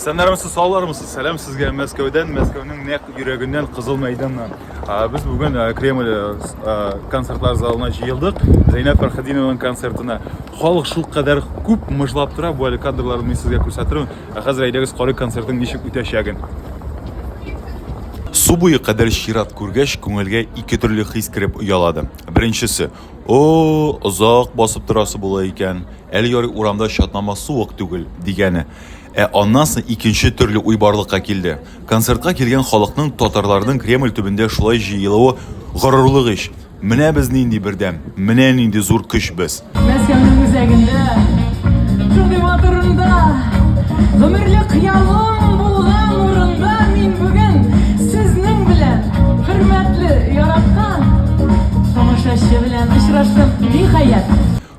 Исәннәрмесез, саулармысыз? Сәлам сезгә Мәскәүдән, Мәскәүнең нәкъ йөрәгеннән, Кызыл мәйданнан. Без бүген Кремль концертлар залына җыелдык. Зәйнәб Фәрхетдинованың концертына. Халык шулкадәр күп мыжлап тора. Бу әле кадрларын мин сезгә күрсәтермен. Ә хәзер әйдәгез карыйк концертның ничек үтәчәген. Су буе кадәр чират күргәч, күңелгә ике төрле хис кереп оялады. Беренчесе, О, озак басып торасы була икән, әле ярый урамда чатнама суык түгел, дигәне. Ә аннан соң икенче төрле уй барлыкка килде. Концертка килгән халыкның татарларның Кремль төбендә шулай җыелуы горурлык ич. Менә без нинди бердәм, менә нинди зур көч без. Мәскәүнең үзәгендә, шундый матур урында, гомерлек хыялым булган урында мин бүген сезнең белән, хөрмәтле, яраткан тамашачы белән очраштым, ниһаять.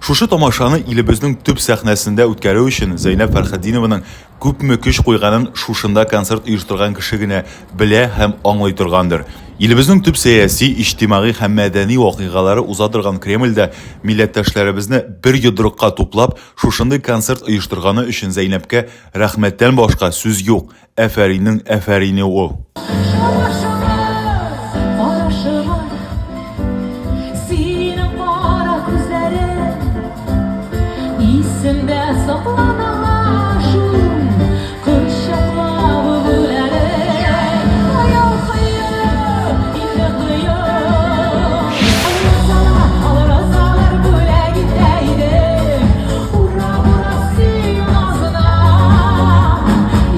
Шушы тамашаны илебезнең төп сәхнәсендә үткәрү өчен Зәйнәб Фәрхетдинованың күпме көч куйганын шушында концерт оештырган кеше генә белә һәм аңлый торгандыр. Илебезнең төп сәяси, иҗтимагый һәм мәдәни вакыйгалары уза торган Кремльдә милләттәшләребезне бер йодрыкка туплап, шушындый концерт оештырганы өчен Зәйнәбкә рәхмәттән башка сүз юк. Әфәриннең әфәрине ул. Карашыгыз, карашыгыз, синең кара күзләрең Исемдә саклана шул кочаклап үбүләрең. Аял коеп, инде коеп, Розалар, ал розалар бүләк итә идең. Ура, ура, сөю назына,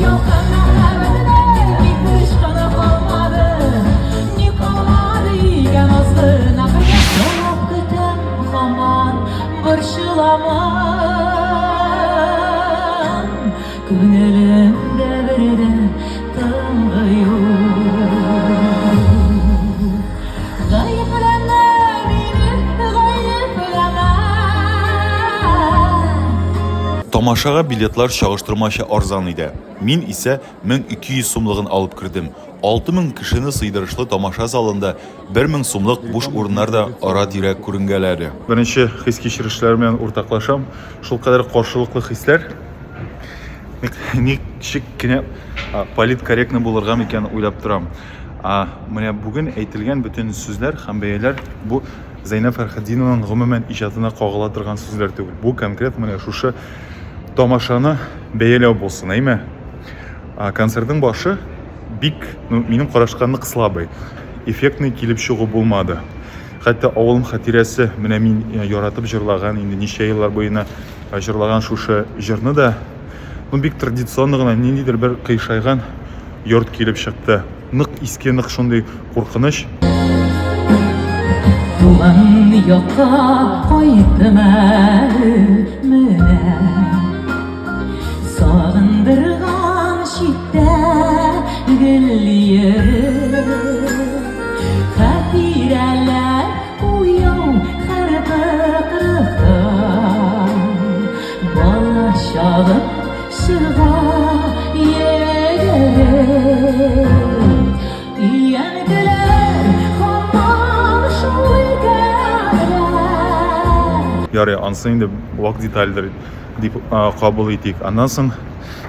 Ялкын мәхәббәтенә Ник бер очкыны калмады, Ник калмады икән азгына бергә? Җавап көтәм һаман, борчыламын, Күңелемдә бер дә тынгы юк. Гаепләмә мине, гаепләмә. Тамашага билетлар чагыштырмача арзан иде. Мин исә 1200 сумлыгын алып кердем. 6000 кешене сыйдырышлы тамаша залында 1000 сумлык буш урыннар да ара-тирә күренгәләде. Беренче хис-кичерешләрем белән уртаклашам. Шулкадәр каршылыклы хисләр. Ничек кенә политкорректно булырга микән уйлап торам. Менә бүген әйтелгән бөтен сүзләр һәм бәяләр бу Зәйнәб Фәрхетдинованың гомумән иҗатына кагыла торган сүзләр түгел. Бу конкрет менә шушы тамашаны бәяләү булсын, әйме? Концертның башы бик, ну, минем карашка нык слабый. Эффектный килеп чыгу булмады. Хәтта Авылым хатирәсе, менә мин яратып җырлаган, инде ничә еллар буена җырлаган шушы җырны да, ну, бик традиционно гына ниндидер бер кыйшайган йорт килеп чыкты. Нык иске, нык шундый куркыныч. Туган якка кайттым әле менә. Сагындырган читтә гел йөреп. Хатирәләр уяу һәр тыкрыкта. Бала чагым Чыга йөгереп, Өянкеләр һаман шул икәнләр. Ярый, ансы инде вак детальдер дип кабул итик. Аннан соң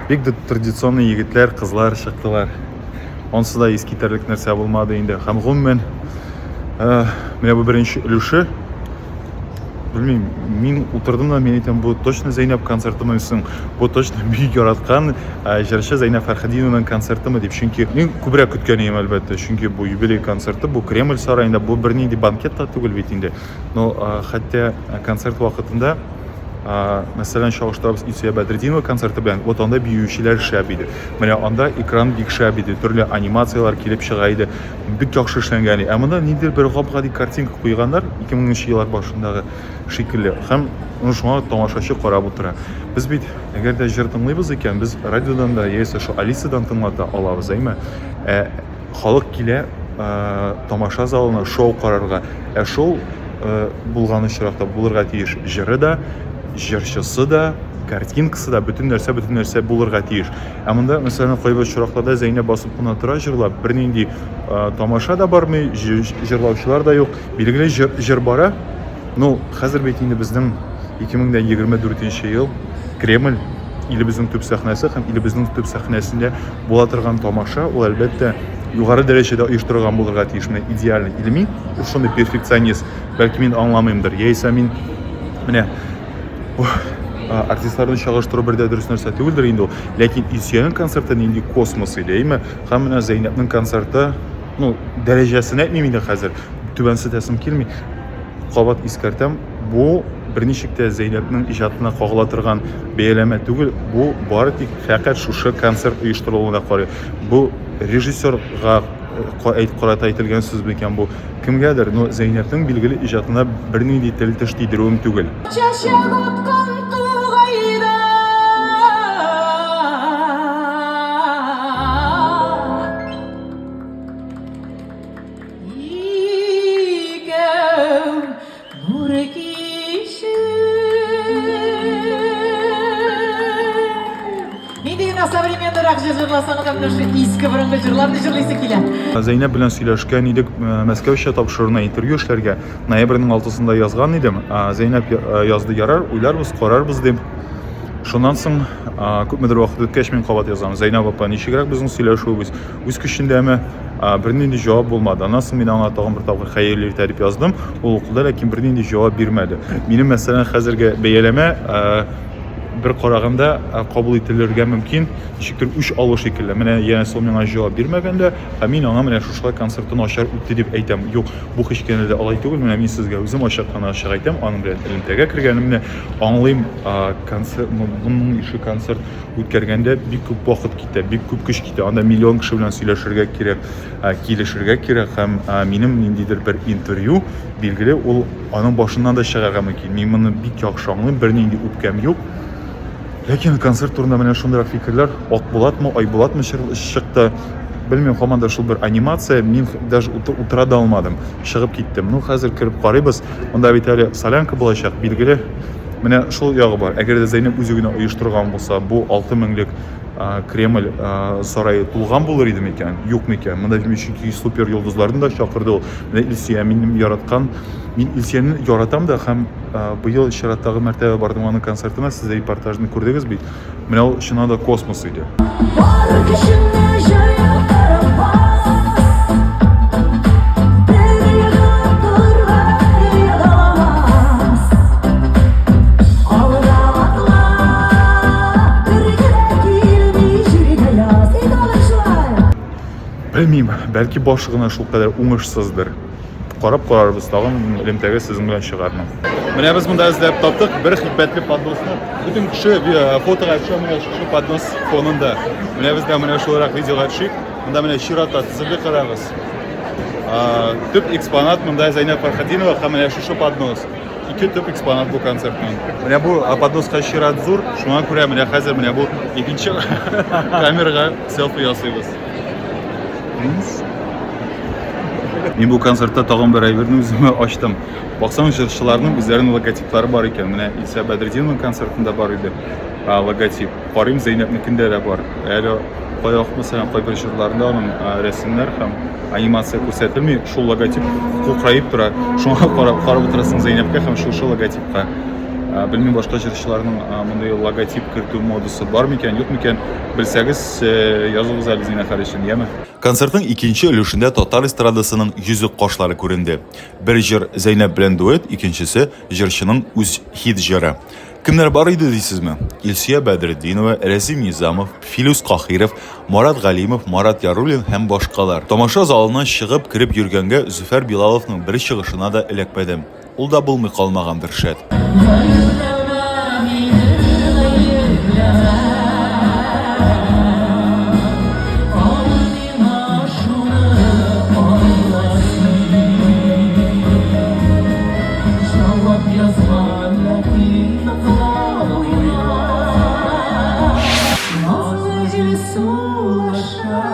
бик дә традиционный егетләр, кызлар чыктылар. Ансы да искитәрлек нәрсә булмады инде. Һәм гомумән, менә бу беренче өлеше Белмим, мин утырдым да, мин әйтәм, бу точно Зәйнәб концертымы соң? Бу точно бик яраткан җырчы Зәйнәб Фәрхетдинованың концертымы дип. Чөнки мин күбрәк көткән идем, әлбәттә. Чөнки бу юбилей концерты, бу Кремль сараенда, бу бернинди банкет та түгел бит инде. Но хәтта концерт вакытында, мәсәлән, чагыштырабыз Илсөя Бәдретдинова концерты белән, вот анда биючеләр шәп иде. Менә анда экран бик шәп иде, төрле анимацияләр килеп чыга иде. Бик яхшы эшләнгән. Ә монда ниндидер бер гап-гади картинка куйганнар, 2000 нче еллар башындагы шикелле. Һәм шуңа тамашачы карап утыра. Без бит, әгәр дә җыр тыңлыйбыз икән, без радиодан да яисә шул Алисадан тыңлата алабыз, әйме? Ә халык килә тамаша залына шоу карарга. Ә шоу булган очракта булырга тиеш җыры да, җырчысы да, картинкасы да, бөтен нәрсә, бөтен нәрсә булырга тиеш. Ә монда, мәсәлән, кайбер очракларда Зәйнәб басып кына тора җырлап, бернинди тамаша да бармый, җырлаучылар да юк. Билгеле, җыр, җыр бара. Ну, хәзер бит инде безнең 2024 ел, Кремль. илебезнең төп сәхнәсе һәм илебезнең төп сәхнәсендә була торган тамаша, ул әлбәттә югары дәрәҗәдә оештырылган булырга тиеш. Менә идеальный. Или мин шундый перфекционист, бәлки мин аңламыймдыр, яисә мин менә артистларны чагыштыру бер дә дөрес нәрсә түгелдер инде ул. Ләкин Илсөянең концерты нинди космос иде, әйме? Һәм менә Зәйнәпнең концерты, ну, дәрәҗәсен әйтмим инде хәзер, түбәнсетәсем килми. Кабат искәртәм, бу берничек тә Зәйнәпнең иҗатына кагыла торган бәяләмә түгел, бу бары тик фәкать шушы концерт оештырылуына карый. Бу режиссерга әйт карата әйтелгән сүз микән бу? Кемгәдер, но Зәйнәпнең билгеле иҗатына бернинди тел-теш тидерүем түгел. Чәчәк аткан тугайда. Икәү нур кичеп. Нинди генә современныйрак җыр җырласаң да, менә шул иске борынгы җырларны җырлыйсы килә. Зәйнәп белән сөйләшкән идек, Мәскәүчә тапшыруына интервью эшләргә. Ноябрьнең 6-сында язган идем. Зәйнәп язды, ярар, уйларбыз, карарбыз дип. Шуннан соң күпмедер вакыт үткәч мин кабат язам. Зәйнәп апа, ничегрәк безнең сөйләшүебез? Үз көчендәме? Бернинди җавап булмады. Аннан соң мин аңа тагын бер тапкыр хәерле иртә дип яздым. Ул укыды, ләкин бернинди җавап бирмәде. Минем, мәсәлән, хәзерге бәяләмә бер караганда кабул ителергә мөмкин, ничектер үч алу шикелле. Менә янәсе ул миңа җавап бирмәгәндә, ә мин аңа менә шушылай концерты начар үтте дип әйтәм. Юк, бу һич кенә дә алай түгел. Менә мин сезгә үзем ачыктан ачык әйтәм, аның белән элемтәгә кергәнемне аңлыйм. Концерт, моның ише концерт үткәргәндә бик күп вакыт китә, бик күп көч китә. Анда миллион кеше белән сөйләшергә кирәк, килешергә кирәк һәм минем ниндидер бер интервью, билгеле, ул аның башыннан да чыгарга мөмкин. Мин моны бик яхшы аңлыйм, бернинди үпкәм юк. Ләкин концерт турында менә шундыйрак фикерләр, Акбулатмы, Айбулатмы чыкты. Белмим, һаман да шул бер анимация, мин даже утыра да алмадым, чыгып киттем. Ну, хәзер кереп карыйбыз. Монда бит әле солянка булачак, билгеле. Менә шул ягы бар. Әгәр дә Зәйнәп үзе генә оештырган булса, бу 6 меңлек Кремль сарае тулган булыр иде микән? Юк микән? Монда чөнки супер йолдызларны да чакырды ул. Менә Илсөя минем яраткан. Мин Илсөяне яратам да һәм быел чираттагы мәртәбә бардым аның концертына. Сез репортажны күрдегез бит. Менә ул чыннан да космос иде. Бар көчеңне җыеп торып бас. Бер егылып тор, бер егыламас. Алга атла, бер генә килми җиргә яз. Әйдә алай шулай. Белмим, бәлки башы гына шулкадәр уңышсыздыр. Карап карарбыз, тагын элемтәгә сезнең белән чыгармын. Менә без монда эзләп таптык бер хикмәтле подносны. Бөтен кеше фотога төшә менә шушы поднос фонында. Менә без дә менә шулайрак видеога төшик. Монда менә чиратта тезелде, карагыз. Төп экспонат монда Зәйнәб Фәрхетдинова һәм менә шушы поднос. Ике төп экспонат бу концертның. Менә бу подноска чират зур, шуңа күрә менә хәзер менә бу икенче камерага селфи ясыйбыз. Мин бу концертта тагын бер әйберне үземә ачтым. Баксаң, җырчыларның үзләренең логотиплары бар икән. Менә Илсә Бәдретдинованың концертында бар иде логотип. Карыйм, Зәйнәпнекендә дә бар. Әле кайвакыт, мәсәлән, кайбер җырларында аның рәсемнәр һәм анимация күрсәтелми, шул логотип кукраеп тора. Шуңа карап, карап утырасың Зәйнәпкә һәм шушы логотипка. Белмим, башка җырчыларның мондый логотип кертү модасы бар микән, юк микән? Белсәгез, языгыз әле зинһар өчен, яме. Концертның икенче өлешендә татар эстрадасының йөзек кашлары күренде. Бер җыр Зәйнәп белән дуэт, икенчесе, җырчының үз хит җыры. Кемнәр бар иде дисезме? Илсөя Бәдретдинова, Рәсим Низамов, Филүс Каһиров, Марат Галимов, Марат Яруллин һәм башкалар. Тамаша залына чыгып кереп йөргәнгә Зөфәр Билаловның бер чыгышына да эләкмәдем. Ул да булмый калмагандыр, шәт. Гаепләмә мине, гаепләмә. Авыр миңа шуны аңла син. Җавап язма, ләкин ныклап уйла. Назлы җил сулышы.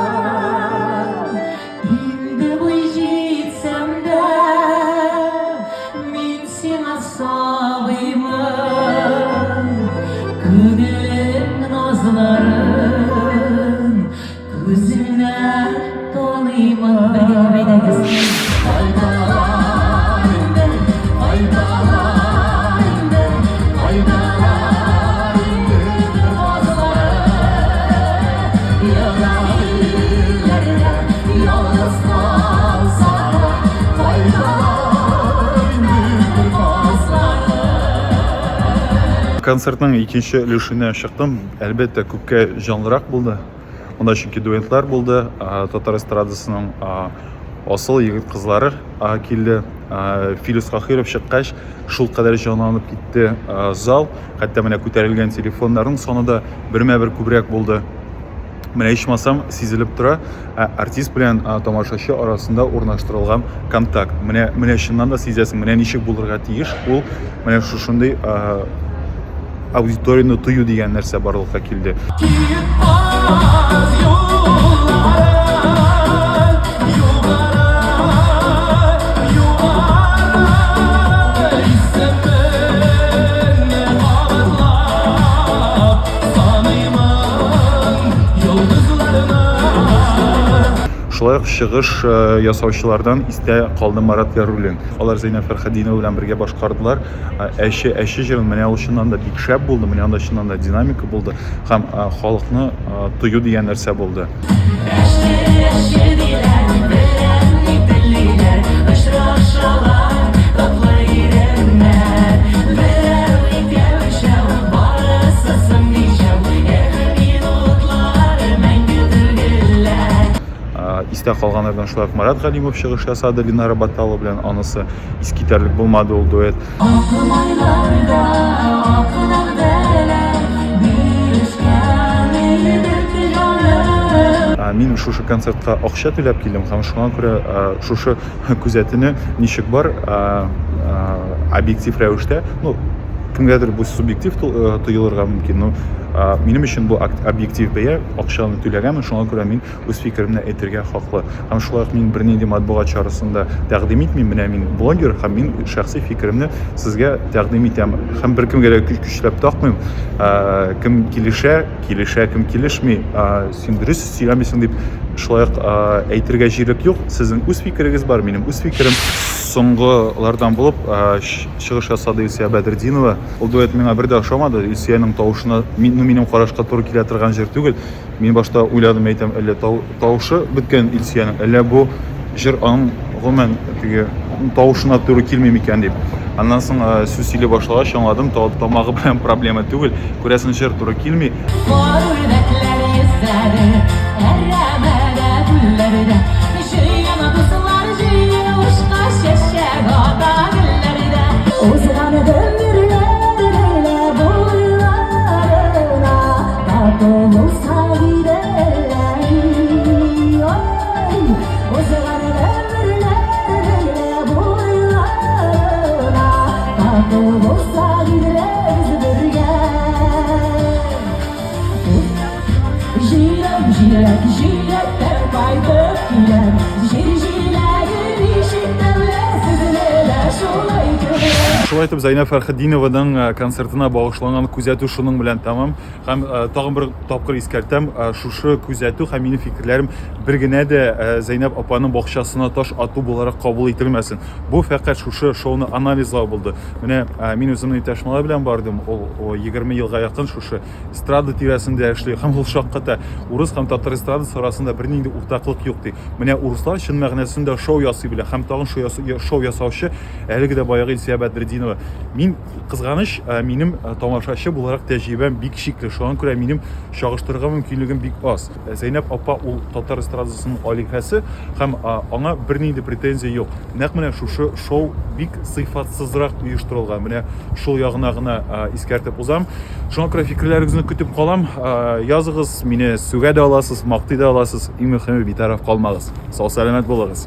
Инде буй җитсәм дә, мин сиңа сабыймын. Күңелең назларын күзеңнән таныймын. Бергә әйдәгез. Кайталар инде, кайталар инде, кайталар инде. Ерак илләрдә ялгыз калса да, кайталар инде казлары. Концертның икенче өлешенә чыктым. Әлбәттә, күпкә җанлырак булды. Монда чөнки дуэтлар булды, татар эстрадасының асыл егет-кызлары килде. Филүс Каһиров чыккач, шулкадәр җанланып китте зал. Хәтта менә күтәрелгән телефоннарның саны да бермә-бер күбрәк булды. Менә ичмасам сизелеп тора, артист белән тамашачы арасында урнаштырылган контакт. Менә менә чыннан да сизәсең, менә ничек булырга тиеш ул, менә шушындый аудиторияне тою дигән нәрсә барлыкка килде. Шулай ук чыгыш э, ясаучылардан истә калды Марат Яруллин. Алар Зәйнәб Фәрхетдинова белән бергә башкардылар. Әче әче җырын менә ул чыннан да бик шәп булды, менә анда чыннан да динамика булды һәм халыкны тою дигән нәрсә булды. Әче әче диләр, беләм ни телиләр, очрашалар татлы иреннәр. Берәү, икәү, өчәү, барысы соң ничәү, эх, минутлар мәңге түгелләр. Истә калганнардан шулай ук Марат Галимов чыгыш ясады Ленара Баталова белән, анысы искитәрлек булмады ул дуэт. Мин шушы концертка акча түләп килдем һәм шуңа күрә шушы күзәтүне ничек бар объектив рәвештә, ну, кемгәдер бу субъектив э, тоелырга мөмкин, но минем өчен бу объектив бәя, акчаны түләгәнмен, шуңа күрә мин үз фикеремне әйтергә хаклы. Һәм шулай ук мин бернинди матбугат чарасын да тәкъдим итмим. Менә мин блогер һәм мин шәхси фикеремне сезгә тәкъдим итәм. Һәм беркемгә дә көчләп такмыйм. Ә, кем килешә, килешә, кем килешми, ә, син дөрес сөйләмисең дип шулай ук ә, әйтергә җирлек юк. Сезнең үз фикерегез бар, минем үз фикерем. Соңгылардан булып ә, чыгыш ясады Илсөя Бәдретдинова. Ул дуэт миңа бер дә ошамады. Илсөянең тавышына, ну, минем карашка туры килә торган җыр түгел. Мин башта уйладым, әйтәм, әллә тау, тавышы беткән Илсөянең, әллә бу җыр аның гомумән теге тавышына туры килми микән дип. Аннан соң э, сүз сөйли башлагач, аңладым, тамагы белән проблема түгел. Күрәсең, җыр туры килми. Пар үрдәкләр йөзәде, әрәмәдә, күлләрдә. Җыена дуслар җыелышка чәчәк ата гөлләрдә. Узган гомерләр ләйлә буйларына тату булса иде ой. Узган гомерләр ләйлә буйларына тату булса иде без бергә. Җиләк, җиләк, җиләктән кайтып киләм. Җир җиләге ничек тәмле, сезне дә шулай күрәм. Шулай итеп, Зәйнәб Фәрхетдинованың э, концертына багышланган күзәтү шуның белән тәмам. Һәм э, тагын бер тапкыр искәртәм, э, шушы күзәтү һәм минем фикерләрем бер генә дә Зәйнәб апаның бакчасына таш ату буларак кабул ителмәсен. Бу фәкать шушы шоуны анализлау булды. Менә мин үземнең иптәш малай белән бардым, ул 20 елга якын шушы эстрада тирәсендә эшли һәм ул шакката. Урыс һәм татар эстрадасы арасында бернинди уртаклык юк ди. Менә урыслар чын мәгънәсендә шоу ясый белә һәм тагын шоу ясаучы әлеге дә баягы Илсөя Бәдретдинова. Мин кызганыч, э, минем э, тамашачы буларак тәҗрибәм бик чикле. Шуңа күрә минем чагыштырырга мөмкинлегем бик аз. Э, Зәйнәб апа ул татар эстрадасының алиһәсе һәм аңа бернинди претензия юк. Нәкъ менә шушы шоу бик сыйфатсызрак оештырылган. Менә шул ягына гына искәртеп узам. Шуңа күрә фикерләрегезне көтеп калам. Языгыз, мине сүгә дә аласыз, мактый да аласыз. Иң мөһиме битараф калмагыз. Сау сәламәт булыгыз.